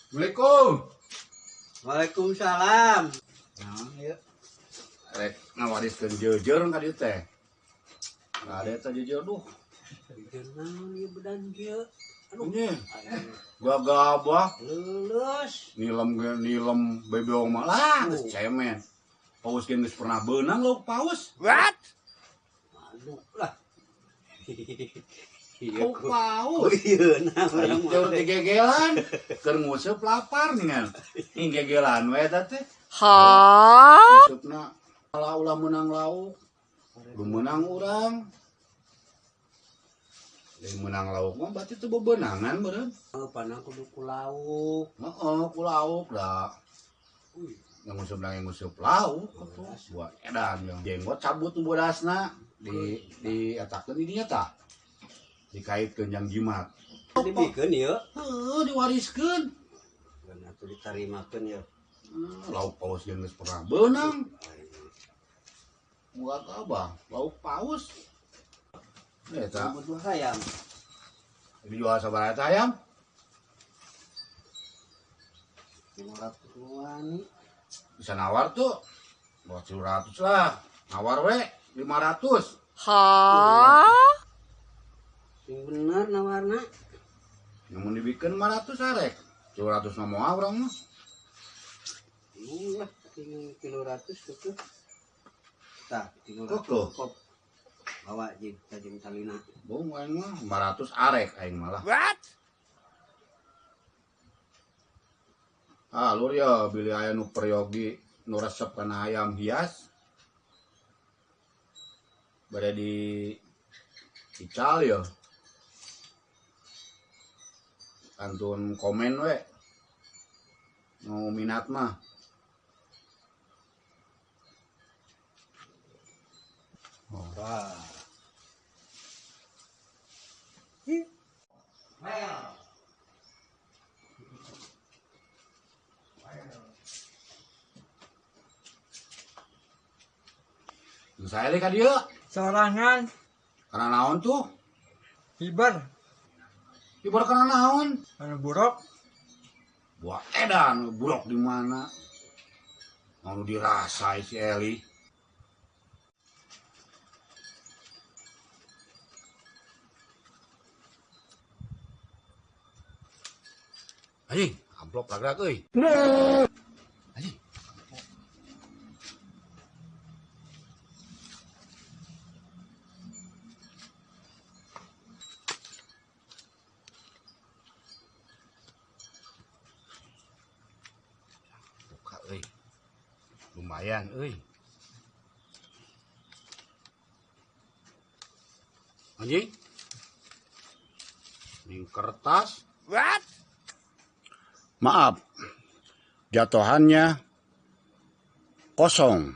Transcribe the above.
Assalamualaikum. Waalaikumsalam. Naon ieu? Rek ngawariskeun jeujeur ka dieu teh. Ada eta jeujeur duh. Jeujeur naon ieu bedan kieu? Aduh. Ini gagabah Lulus. Nilem ge nilem bebeong mah lah geus cemen. Paus ge geus pernah beunang lauk paus. What? Aduh lah. Iya, Lauk paus. Iya, nah urang mah. Jauh gegelan, keur nguseup lapar ningan. Ing gegelan we eta teh. Hah? Ngusupna ulah meunang lauk. Lu meunang urang. Lain meunang lauk mah berarti teu bebenangan beureun. Oh, panang kudu ku lauk. Heeh, ku lauk da. Yang nguseup na nguseup lauk atuh. Buat edan yang jenggot cabut nu bodasna di etakeun di dinya tah. Dikaitkeun jang jimat. Dibikeun ieu. Heuh, diwariskeun. Geun atuh ditarimakeun ieu. Lauk paus ge geus pernah beunang. Buat abah, lauk paus. Eta Butuh hayam. Dijual sabaraha eta hayam? 500 wani. Bisa nawar tuh. 200 lah. Nawar we 500. Hah? Sing bener nawarna. Yang mun dibikeun 500 arek. 300 mah moal urang mah. Lah, 300 gitu. Tah, 300 Kok? Kop. Bawa jeung tajeng talina. Bung aing mah 500 arek aing malah. What? Ah, lur ya bilih aya nu peryogi nu resep kana ayam hias. Bade di ical ya. Kantun komen we. Nu minat mah. Oh. Wah. Saya ka dieu. Sorangan. Karena naon tuh? Hibar. Hibar karena naon? Karena buruk. Buah edan buruk di mana? Mau dirasai si Eli. Anjing, amplop lagrak euy. Anjing. Buka euy. Lumayan euy. Anjing. Ini kertas. What? Maaf, jatuhannya kosong.